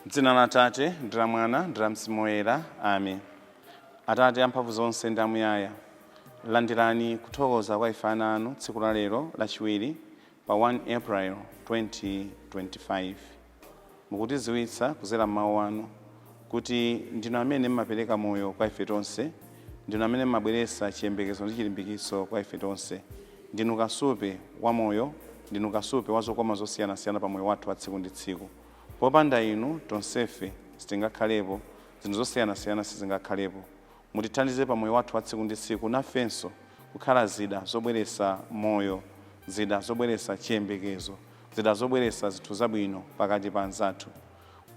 Dzina la Atate ndi la Mwana ndi la Mzimu Woyera. Amen. Atate amphamvu zonse ndi amuyaya, landirani kuthokoza kwa ife ana anu tsiku la lero Lachiwiri pa 1 April 2025. Mukutidziwitsa kudzera m'mawu anu kuti ndinu amene mmapereka moyo kwa ife tonse, ndinu amene mmabweretsa chiyembekezo ndi chilimbikitso kwa ife tonse. Ndinu kasupe wa moyo, ndinu kasupe wa zokoma zosiyanasiyana pa moyo wathu wa tsiku ndi tsiku. Popanda inu, tonsefe sitingakhalepo, zinthu zosiyanasiyana sizingakhalepo. Mutithandize pa moyo wathu wa tsiku ndi tsiku nafenso kukhala zida zobweretsa moyo, zida zobweretsa chiyembekezo, zida zobweretsa zinthu zabwino pakati pa anzathu.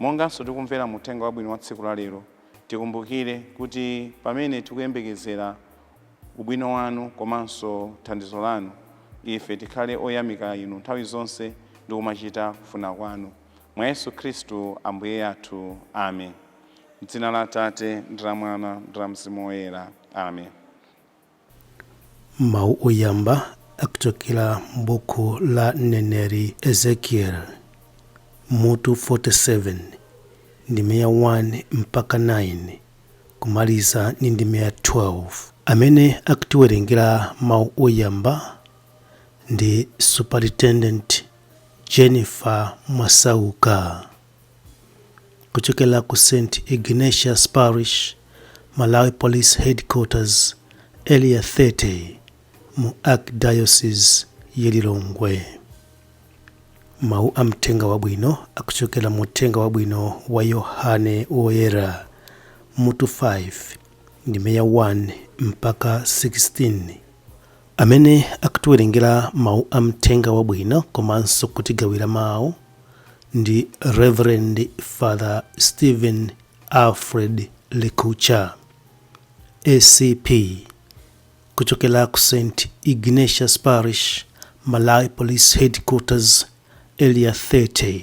Monganso tikumvera mu uthenga wabwino wa tsiku la lero, tikumbukire kuti pamene tikuyembekezera ubwino wanu komanso thandizo lanu, ife tikhale oyamika inu nthawi zonse ndi kumachita kufuna kwanu. Mwa Yesu Khristu Ambuye athu. Amen. M'dzina la Atate ndi la Mwana ndi la Mzimu Woyera. Amen. Mawu oyamba akuchokera m'buku la mneneri Ezekiel, mutu 47, ndime ya 1 mpaka 9, kumaliza ndi ndime ya 12. Amene akutiwerengera mawu oyamba ndi Superintendent Jennifer Mwasauka kuchokera ku St Ignatius Parish, Malawi Police Headquarters, Area 30 mu Archdiocese ya Lilongwe. Mawu a mthenga wabwino akuchokera mu Uthenga Wabwino wa Yohane Woyera mutu 5 ndime ya 1 mpaka 16. Amene akutiwerengera mawu a mthenga wabwino komanso kutigawira mawu ndi Reverend Father Stephen Alfred Likucha ACP kuchokera ku St Ignatius Parish, Malawi Police Headquarters, Area 30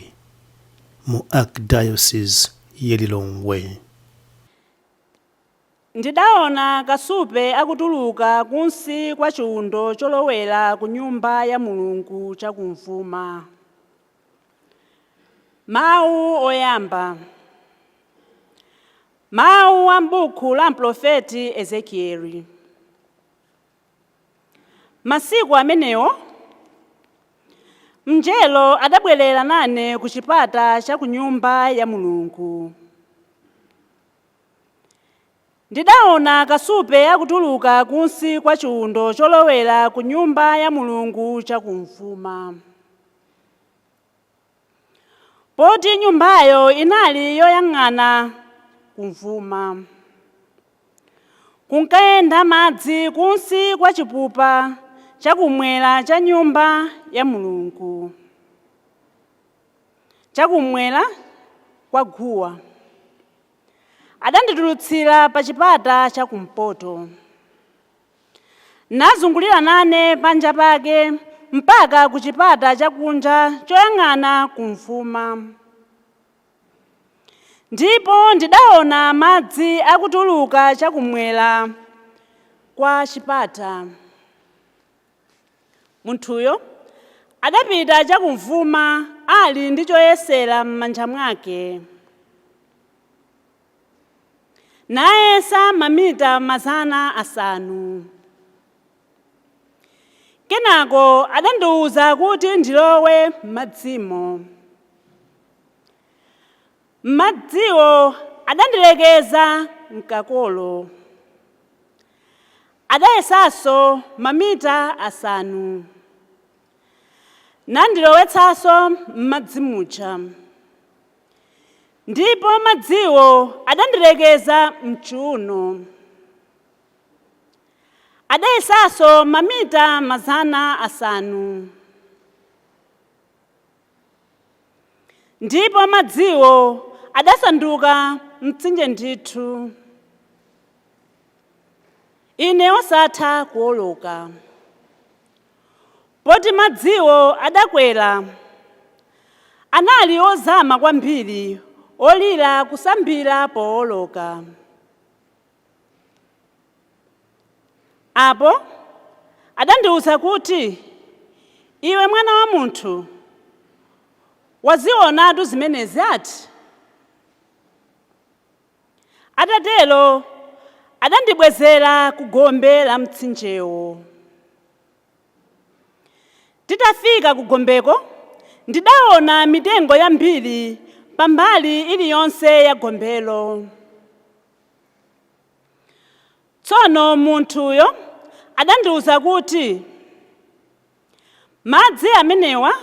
mu Archdiocese ya Lilongwe. Ndidaona kasupe akutuluka kunsi kwa chiwundo cholowera ku Nyumba ya Mulungu chakumvuma. Mawu oyamba. Mawu a m'buku la mprofeti Ezekieli. Masiku amenewo, mngelo adabwerera nane ku chipata cha ku Nyumba ya Mulungu. Ndidaona kasupe akutuluka kunsi kwa chiwundo cholowera ku Nyumba ya Mulungu chakumvuma. Poti nyumbayo inali yoyang'ana kumvuma. Kunkayenda madzi kunsi kwa chipupa chakumwera cha Nyumba ya Mulungu, chakumwera kwa guwa. Adanditulutsira pa chipata chakumpoto, nazungulira nane panja pake mpaka ku chipata chakunja choyang'ana kumvuma. Ndipo ndidaona madzi akutuluka chakumwera kwa chipata. Munthuyo adapita chakumvuma ali ndi choyesera m'manja mwake, nayesa mamita 500. Kenako adandiwuza kuti ndilowe m'madzimo. Madziwo adandilekeza mkakolo. Adayesanso mamita 5, nandilowetsanso m'madzi muja, ndipo madziwo adandilekeza mchiuno. Adayesanso mamita 500, ndipo madziwo adasanduka mtsinje ndithu, ine osatha kuwoloka, poti madziwo adakwera, anali ozama kwambiri. Olira kusambira powoloka. Apo adandiwuza kuti, "Iwe mwana wa munthu, wazionatu zimenezi ati?" Atatero adandibwezera ku gombe la mtsinjewo. Titafika ku gombeko, ndidaona mitengo yambiri pambali iliyonse ya gombelo. Tsono munthuyo adandiwuza kuti, "Madzi amenewa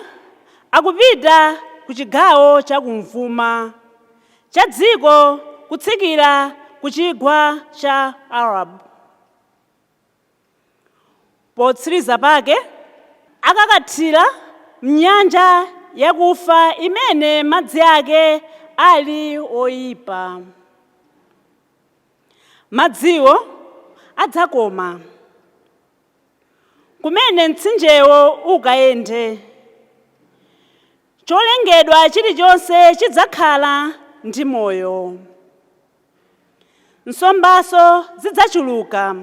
akupita ku chigawo chakumvuma cha dziko kutsikira ku chigwa cha Araba. Potsiriza pake akakathira mnyanja yakufa imene madzi ake ali oyipa. Madziwo adzakoma. Kumene mtsinjewo ukayende, cholengedwa chilichonse chidzakhala ndi moyo. Nsombaso zidzachuluka,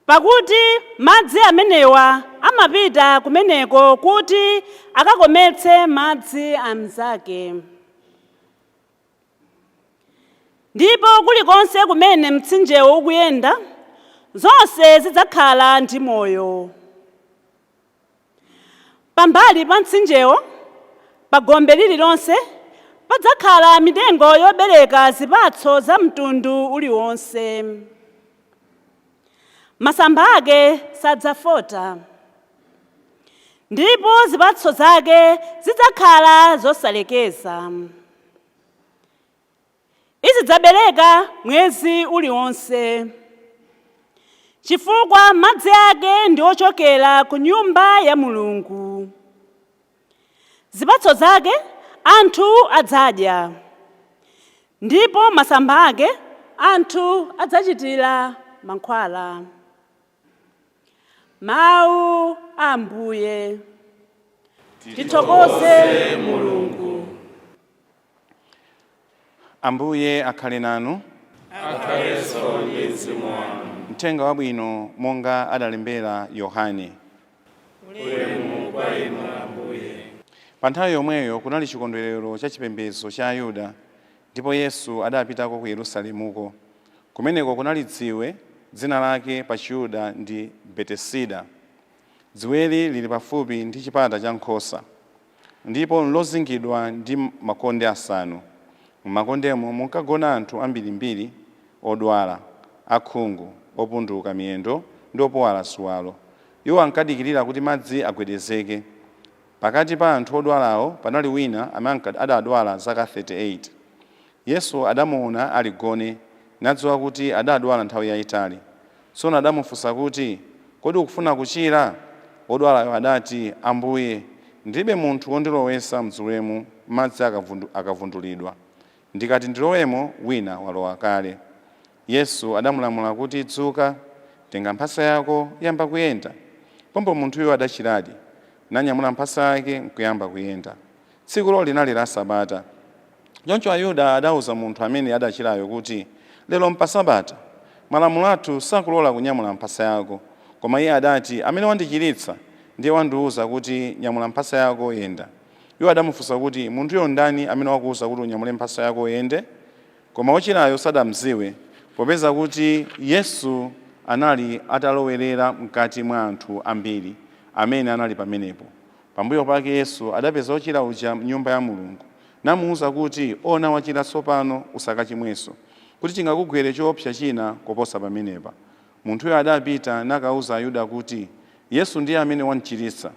pakuti madzi amenewa amapita kumeneko kuti akakometse madzi anzake. Ndipo kulikonse kumene mtsinjewo ukuyenda, zonse zidzakhala ndi moyo. Pambali pa mtsinjewo, pa gombe lililonse, padzakhala mitengo yobereka zipatso za mtundu uliwonse. Masamba ake sadzafota, ndipo zipatso zake zidzakhala zosalekeza. Izidzabereka mwezi uliwonse, chifukwa madzi ake ndi ochokera ku nyumba ya Mulungu. Zipatso zake anthu adzadya, ndipo masamba ake anthu adzachitira mankhwala." Mawu a Ambuye. Tithokoze Mulungu. Ambuye akhale nanu. Akhalenso ndi mzimu wanu. Mthenga wabwino monga adalembera Yohane. Ulemu kwa inu, Ambuye. Pa nthawi yomweyo kunali chikondwerero cha chipembedzo cha Ayuda, ndipo Yesu adapitako ku Yerusalemuko. Kumeneko kunali dziwe, dzina lake pa Chiyuda ndi Betesida. Dziweli lili pafupi ndi chipata cha nkhosa, ndipo nlozingidwa ndi makonde asanu. M'makondemo munkagona anthu ambirimbiri odwala, akhungu, opunduka miyendo ndi opuwala ziwalo. Iwo ankadikirira kuti madzi agwedezeke. Pakati pa anthu odwalawo panali wina amene adadwala zaka 38. Yesu adamuona ali gone, nadziwa kuti adadwala nthawi yaitali. Tsono adamufunsa kuti, "Kodi ukufuna kuchira?" Wodwalayo adati, "Ambuye, ndilibe munthu wondilowetsa m'dziwemo madzi akavundulidwa. Ndikati ndilowemo, wina walowa kale." Yesu adamulamula kuti, "Dzuka, tenga mphasa yako, yamba kuyenda." Pompo munthuyo adachiradi, nanyamula mphasa yake nkuyamba kuyenda. Tsikulo linali la Sabata. Choncho Ayuda adauza munthu amene adachirayo kuti, "Lero mpa Sabata. Malamulo athu sakulola kunyamula mphasa yako." Koma iye adati, "Amene wandichiritsa ndiye wandiwuza kuti, 'Nyamula mphasa yako, yenda.'" Iwo adamufunsa kuti, "Munthuyo ndani amene wakuwuza kuti unyamule mphasa yako uyende?" Koma wochirayo sadamdziwe, popeza kuti Yesu anali atalowerera m'kati mwa anthu ambiri amene anali pamenepo. Pambuyo pake Yesu adapeza wochira uja m'Nyumba ya Mulungu, namuwuza kuti, "Ona, wachira tsopano, usakachimwenso, kuti chingakugwere choopsa china koposa pamenepa." Munthuyo adapita nakauza Ayuda kuti Yesu ndiye amene wamchiritsa.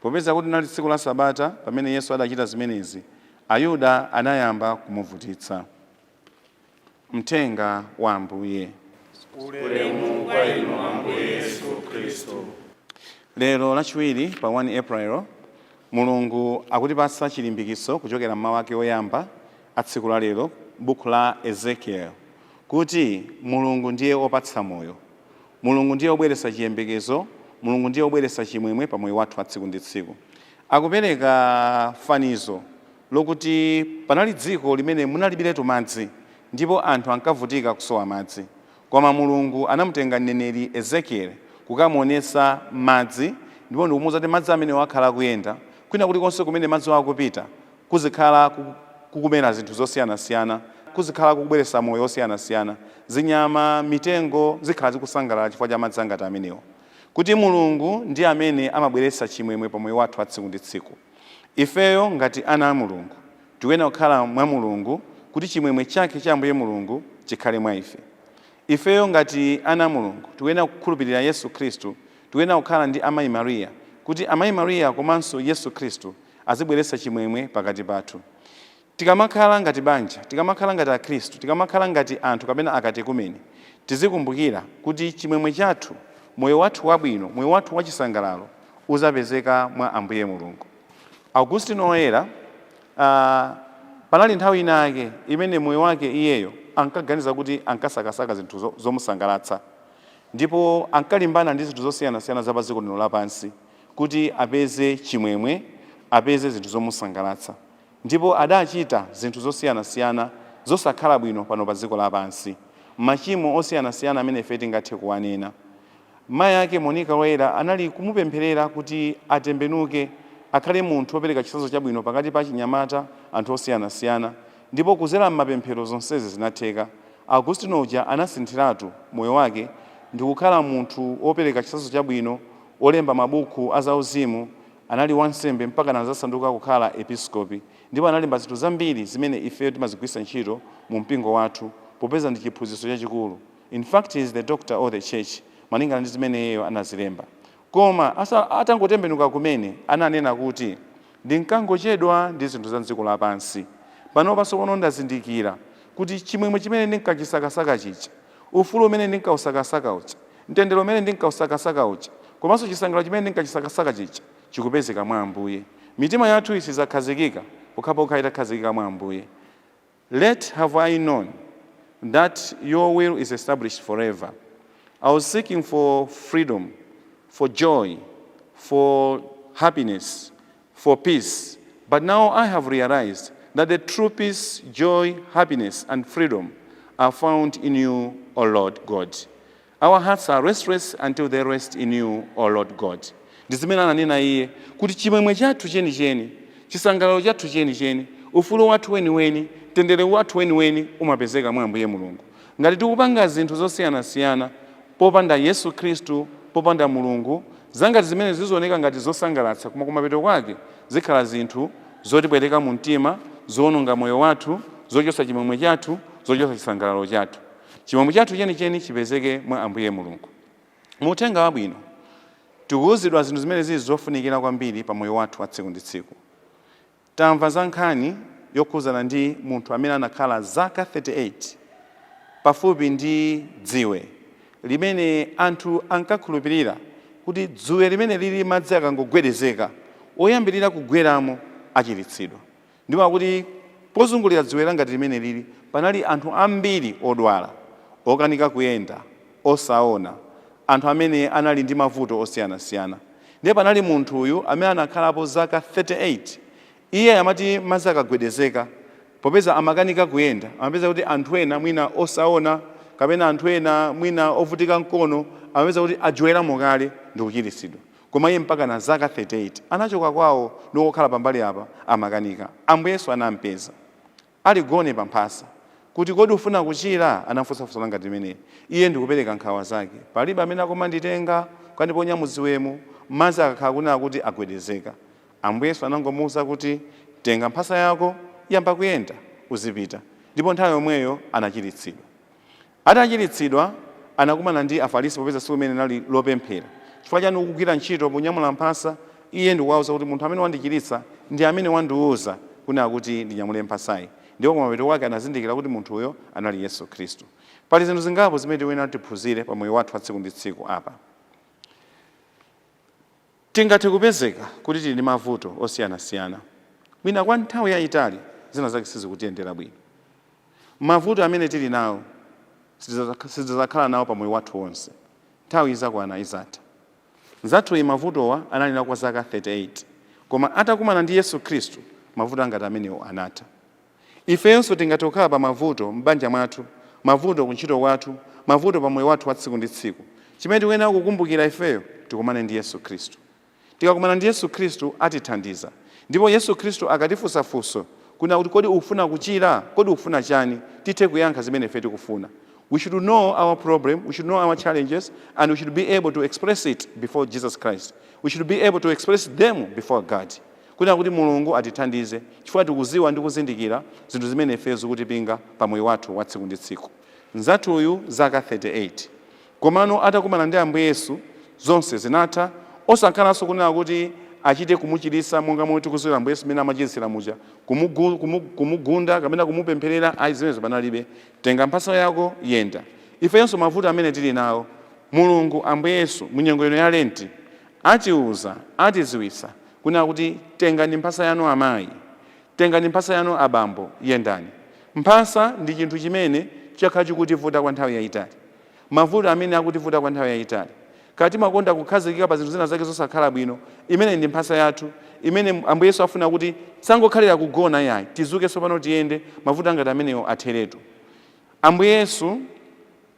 Popeza kuti linali tsiku la Sabata pamene Yesu adachita zimenezi, Ayuda anayamba kumuvutitsa. Mthenga wa Ambuye. Ulemu kwa inu, Ambuye Yesu Khristu. Lero Lachiwiri pa 1 April, Mulungu akutipatsa chilimbikitso kuchokera mmawu ake oyamba a tsiku la lero, buku la Ezekiel, kuti Mulungu ndiye opatsa moyo, Mulungu ndiye obweretsa chiyembekezo, Mulungu ndiye obweretsa chimwemwe pa moyo wathu wa tsiku ndi tsiku. Akupereka fanizo. Lokuti panali dziko limene munalibiretu madzi ndipo anthu ankavutika kusowa madzi, koma Mulungu anamutenga mneneri Ezekieli kukamuonetsa madzi ndipo ndikumuwuza kuti madzi amenewo akhala akuyenda kwina kulikonse. Kumene madziwo akupita kuzikhala kukumera zinthu zosiyanasiyana, kuzikhala kukubweretsa moyo osiyanasiyana, zinyama, mitengo zikhala zikusangalala chifukwa cha madzi angati amenewo. Kuti Mulungu ndi amene amabweretsa chimwemwe pa moyo wathu wa tsiku ndi tsiku. Ifeyo ngati ana a Mulungu tikuyenera kukhala mwa Mulungu kuti chimwemwe chake cha Ambuye Mulungu chikhale mwa ife. Ifeyo ngati ana a Mulungu tikuyenera kukhulupirira Yesu Khristu, tikuyenera kukhala ndi Amayi Mariya kuti Amayi Mariya komanso Yesu Khristu azibweretsa chimwemwe pakati pathu. Tikamakhala ngati banja, tikamakhala ngati Akhristu, tikamakhala ngati anthu kapena akatekumeni, tizikumbukira kuti chimwemwe chathu, moyo wathu wabwino, moyo wathu wachisangalalo uzapezeka mwa Ambuye Mulungu. Augustino Oyera, panali nthawi inake imene moyo wake iyeyo ankaganiza kuti ankasakasaka zinthu zomusangalatsa ndipo ankalimbana ndi zinthu zosiyanasiyana za pa dziko lino lapansi kuti apeze chimwemwe, apeze zinthu zomusangalatsa, ndipo adachita zinthu zosiyanasiyana zosakhala bwino pano pa dziko lapansi, machimo osiyanasiyana amene ife tingathe kuwanena. Mayi ake Monica Woyera anali kumupempherera kuti atembenuke, akhale munthu wopereka chitsanzo chabwino pakati pa achinyamata, anthu osiyanasiyana, ndipo kudzera m'mapemphero zonsezi zinatheka. Augustino uja anasinthiratu moyo wake ndikukhala munthu wopereka chitsanzo chabwino, wolemba mabuku a zauzimu, anali wansembe mpaka anadzasanduka kukhala episkopi, ndipo analemba zinthu zambiri zimene ifeyo timazigwiritsa ntchito mu mpingo wathu popeza ndi chiphunzitso chachikulu. In fact, he is the doctor of the church malingana ndi zimene iyeyo anazilemba. Koma atangotembenuka kumene ananena kuti, "Ndinkangochedwa ndi zinthu za dziko lapansi. Panopa tsopano ndazindikira kuti chimwemwe chimene ndinkachisakasaka chija, ufulu umene ndinkausakasaka uja, mtendere umene ndinkausakasaka uja, komanso chisangalalo chimene ndinkachisakasaka chija chikupezeka mwa Ambuye." Mitima yathu sizidzakhazikika pokhapokha itakhazikika mwa Ambuye. "Late have I known that your will is established forever. I was seeking for freedom, for joy, for happiness, for peace. But now I have realized that the true peace, joy, happiness, and freedom are found in you, O Lord God. Our hearts are restless until they rest in you, O Lord God." Ndi zimene ananena iye kuti chimwemwe chathu chenicheni, chisangalalo chathu chenicheni, ufulu wathu weniweni, mtendere wathu weniweni umapezeka mwa Ambuye Mulungu. Ngati tikupanga zinthu zosiyanasiyana popanda Yesu Khristu, popanda Mulungu, zangati zimene zizioneka ngati zosangalatsa, koma kumapeto kwake zikhala zinthu zotipweteka mu mtima, zowononga moyo wathu, zochotsa chimwemwe chathu, zochotsa chisangalalo chathu. Chimwemwe chathu chenicheni chipezeke mwa Ambuye Mulungu. Mu Uthenga Wabwino tikuwuzidwa zinthu zimene zili zofunikira kwambiri pa moyo wathu wa tsiku ndi tsiku. Tamva za nkhani yokhuzana ndi munthu amene anakhala zaka 38 pafupi ndi dziwe limene anthu ankakhulupirira kuti dziwe limene lili madzi akangogwedezeka, oyambirira kugweramo achiritsidwa. Ndipo akuti pozungulira dziwe langati limene lili panali anthu ambiri odwala, okanika kuyenda, osaona, anthu amene anali ndi mavuto osiyanasiyana. Ndiye panali munthu uyu amene anakhalapo zaka 38. Iye amati madzi akagwedezeka, popeza amakanika kuyenda, amapeza kuti anthu ena mwina osaona kapena anthu ena mwina ovutika mkono amapeza kuti ajoweramo kale ndi kuchiritsidwa, koma iye mpaka na zaka 38, anachoka kwawo ndikukhala pambali apa, amakanika. Ambuye Yesu anampeza ali gone pa mphasa kuti, "Kodi ufuna kuchira?" Anafunsafunsa ngati limeneli. Iye ndikupereka nkhawa zake: "Palibe amene akumanditenga kukandiponya mudziwemo madzi akakhala kunena kuti agwedezeka." Ambuye Yesu anangomuwuza kuti, "Tenga mphasa yako, yamba kuyenda, uzipita." Ndipo nthawi yomweyo anachiritsidwa. Atachiritsidwa anakumana ndi Afarisi, popeza tsiku limene linali lopemphera. "Chifukwa chani ukugwira ntchito ponyamula mphasa?" Iye ndikuwauza kuti, "Munthu amene wandichiritsa ndi amene wandiwuza kunena kuti ndinyamule mphasayi." Ndipo kumapeto kwake anazindikira kuti munthuyo anali Yesu Khristu. Pali zinthu zingapo zimene tikuyenera tiphunzire pa moyo wathu wa tsiku ndi tsiku apa. Tingathe kupezeka kuti tili ndi mavuto osiyanasiyana, mwina kwa nthawi yayitali zina zake sizikutiyendera bwino. Mavuto amene tili nawo sitidzakhala nawo pa moyo wathu wonse. Nthawi izakwana, izatha. Mnzathuyi mavutowa anali nawo kwa zaka 38, koma atakumana ndi Yesu Khristu Mavuto angati amenewo anatha. Ifenso tingathe kukhala pa mavuto m'banja mwathu, mavuto kuntchito kwathu, mavuto pa moyo wathu wa tsiku ndi tsiku. Chimene tikuyenera kukumbukira ifeyo, tikumane ndi Yesu Khristu. Tikakumana ndi Yesu Khristu, atithandiza. Ndipo Yesu Khristu akatifunsa funso kuna kuti, "Kodi ukufuna kuchira? Kodi ukufuna chani?" tithe kuyankha zimene ife tikufuna. We should know our problem, we should know our challenges, and we should be able to express it before Jesus Christ. We should be able to express them before God, kunena kuti Mulungu atithandize, chifukwa tikuziwa ndi kuzindikira zinthu zimene ife zikutipinga pa moyo wathu wa tsiku ndi tsiku. Mzathuyu zaka 38, komano atakumana ndi Ambuye Yesu zonse zinatha, osakhalanso kunena kuti achite kumuchiritsa monga momwe tikuziwira Ambuye Yesu mmene amachiritsira muja, kumugunda kapena kumupempherera. Ayi, zimenezo panalibe. "Tenga mphasa yako, yenda." Ifenso mavuto amene tili nawo, Mulungu Ambuye Yesu munyengo ino ya Lenti atiuza, atiziwitsa kunena kuti, "Tengani mphasa yanu amayi, tengani mphasa yanu abambo, yendani." Mphasa ndi chinthu chimene chakhala chikutivuta kwa nthawi yayitali, mavuto amene akutivuta kwa nthawi yayitali. Kati timakonda kukhazikika pa zinthu zina zake zosakhala bwino, imene ndi mphasa yathu imene Ambuye Yesu afuna kuti sangokhalira kugona yayi, tizuke tsopano, tiyende, mavuto angati amenewo atheretu. Ambuye Yesu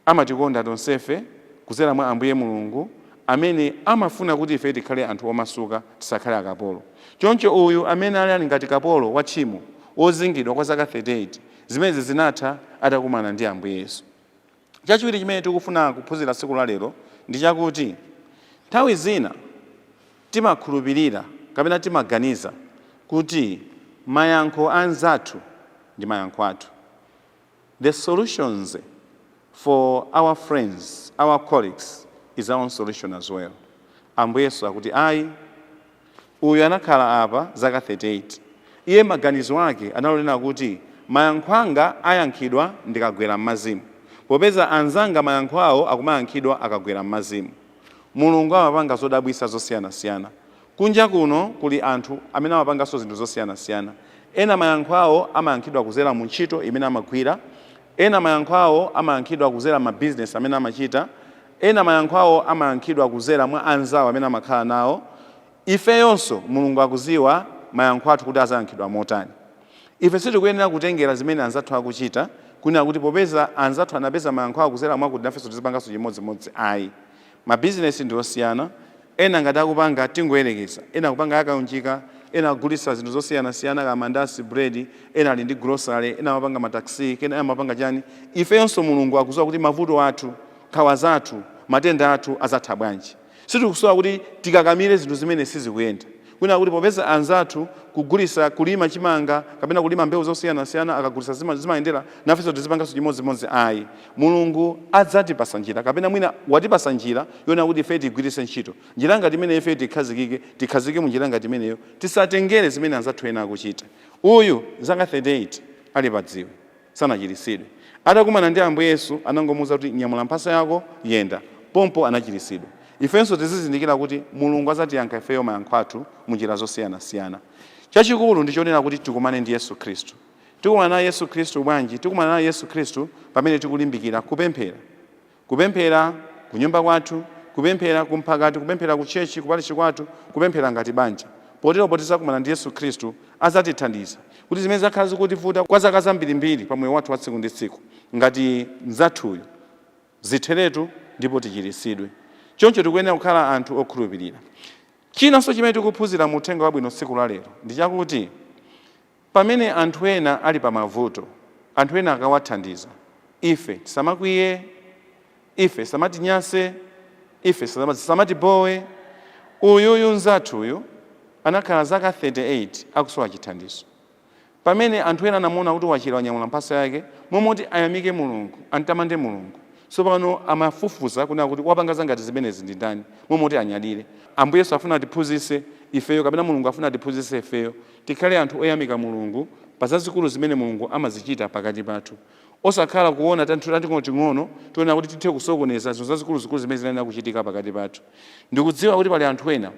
amatikonda tonsefe kudzera mwa Ambuye Mulungu amene amafuna kuti ife tikhale anthu omasuka, tisakhale akapolo. Choncho uyu amene ali ngati kapolo wa tchimo, wozingidwa kwa zaka 38, zimenezi zinatha atakumana ndi Ambuye Yesu. Chachiwiri chimene tikufuna kuphunzira tsiku la lero ndi chakuti nthawi zina timakhulupirira kapena timaganiza kuti mayankho anzathu ndi mayankho athu. The solutions for our friends, our colleagues, is our own solution as well. Ambuye Yesu akuti ayi. Uyu anakhala apa zaka 38. Iye maganizo ake analonena kuti, "Mayankho anga ayankhidwa ndikagwera m'mazimu, popeza anzanga mayankho awo akumayankhidwa akagwera m'mazimu." Mulungu amapanga zodabwitsa zosiyanasiyana. Kunja kuno kuli anthu amene amapanganso zinthu zosiyanasiyana. Ena mayankho awo amayankhidwa kuzera mu ntchito imene amagwira, ena mayankho awo amayankhidwa kuzera mabizinesi amene amachita, ena mayankho awo amayankhidwa kuzera mwa anzawo amene amakhala nawo. Ifeyonso Mulungu akuziwa mayankho athu kuti azayankhidwa motani. Ife sitikuyenera kutengera zimene anzathu akuchita, kunena kuti popeza anzathu anapeza mayankho awo kuzera mwakuti, nafenso tizipanganso chimodzimodzi. Ayi, mabizinesi ndi osiyana. Ena ngati akupanga, tingoyerekeza, ena akupanga akaunjika, ena akugulitsa zinthu zosiyanasiyana, kamandasi, bread, ena ali ndi grocery, ena amapanga mataxi, ena amapanga chani. Ifeyonso Mulungu akuziwa kuti mavuto athu, nkhawa zathu, matenda athu azatha bwanji. Sitikusowa kuti tikakamire zinthu zimene sizikuyenda, kunena kuti popeza anzathu kugulitsa, kulima chimanga kapena kulima mbewu zosiyanasiyana, akagulitsa zimayendera, nafenso tizipanganso chimodzimodzi. Ayi, Mulungu adzatipasa njira, kapena mwina watipasa njira yonena kuti ife tigwiritse ntchito njira ngati imene, ife tikhazikike, tikhazike mu njira ngati imeneyo, tisatengere zimene anzathu ena akuchita. Uyu zaka 38 ali padziwe, sanachiritsidwe. Atakumana ndi Ambuye Yesu, anangomuwuza kuti, "Nyamula mphasa yako, yenda." Pompo anachiritsidwa. Ifenso tizizindikira kuti Mulungu adzatiyankha ifeyo mayankho athu mu njira zosiyanasiyana. Chachikulu ndi chonena kuti tikumane ndi Yesu Khristu. Tikumana naye Yesu Khristu bwanji? Tikumana naye Yesu Khristu pamene tikulimbikira kupemphera, kupemphera kunyumba kwathu, kupemphera kumphakati, kupemphera ku church, kuparishi kwathu, kupemphera ngati banja. Potero tizakumana ndi Yesu Khristu, adzatithandiza kuti zimene zakhala zikutivuta kwa zaka zambirimbiri pa moyo wathu wa tsiku ndi tsiku ngati mzathuyu zitheretu ndipo tichiritsidwe. Choncho tikuyenera kukhala anthu okhulupirira. Chinanso chimene tikuphunzira mu uthenga wabwino tsiku la lero ndi chakuti pamene anthu ena ali pa mavuto, anthu ena akawathandiza, ife tisamakwiye, ife samatinyase, ife samatibowe. Uyuyu mzathuyu anakhala zaka 38 akusowa chithandizo. Pamene anthu ena anamuona kuti wachira, wanyamula mphasa yake, momoti ayamike Mulungu, antamande Mulungu, tsopano amafufuza kunena kuti wapanga zangati zimenezi ndi ndani, momoti anyadire. Ambuye Yesu afuna atiphunzitse ifeyo, kapena Mulungu afuna atiphunzitse ifeyo, tikhale anthu oyamika Mulungu pa zazikulu zimene Mulungu amazichita pakati pathu, osakhala kuona tanthu tating'onoting'ono tiona kuti tithe kusokoneza zinthu zazikuluzikulu zimene zinayenera kuchitika pakati pathu. Ndikudziwa kuti pali anthu ena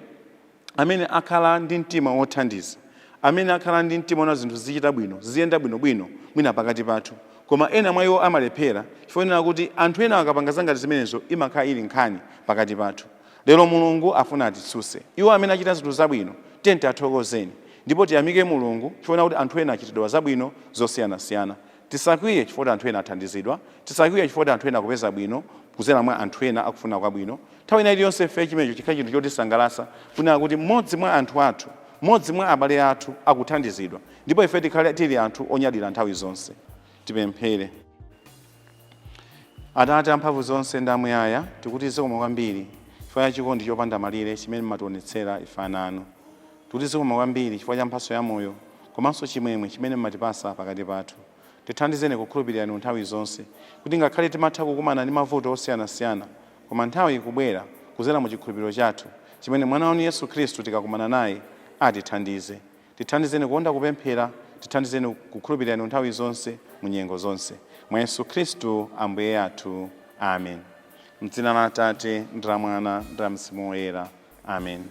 amene akhala ndi mtima wothandiza, amene akhala ndi mtima wona zinthu zichita bwino, ziyenda bwinobwino mwina pakati pathu, koma ena mwa iwo amalephera chifukwa kuti anthu ena akapanga zangati zimenezo imakhala ili nkhani pakati pathu. Lero Mulungu afuna atitsutse iwo amene achita zinthu zabwino. Tiyeni tiathokozeni. Ndipo tiyamike Mulungu chifukwa kuti anthu ena achitidwa zabwino zosiyanasiyana. Tisakwiye chifukwa kuti anthu ena athandizidwa, tisakwiye chifukwa kuti anthu ena akupeza bwino kudzera mwa anthu ena akufuna kwabwino. Nthawi ina iliyonse ife chimenecho chikhale chinthu chotisangalatsa kunena kuti mmodzi mwa anthu athu, mmodzi mwa abale athu akuthandizidwa, ndipo ife tikhale tili anthu onyadira nthawi zonse. Tipemphere. Atate amphamvu zonse ndi amuyaya, tikuti zikomo kwambiri chifukwa cha chikondi chopanda malire chimene mumationetsera ife ana anu. Tikuti zikomo kwambiri chifukwa cha mphatso ya moyo komanso chimwemwe chimene mumatipatsa pakati pathu. Tithandizeni kukhulupirira Inu nthawi zonse, kuti ngakhale timatha kukumana ndi mavuto osiyanasiyana, koma nthawi ikubwera, kudzera mu chikhulupiriro chathu, chimene Mwana wanu Yesu Khristu tikakumana naye atithandize. Tithandizeni kukonda kupemphera, tithandizeni kukhulupirira Inu nthawi zonse, mu nyengo zonse. Mwa Yesu Khristu Ambuye athu. Amen. M'dzina la Atate, ndi la Mwana, ndi la Mzimu Woyera. Amen.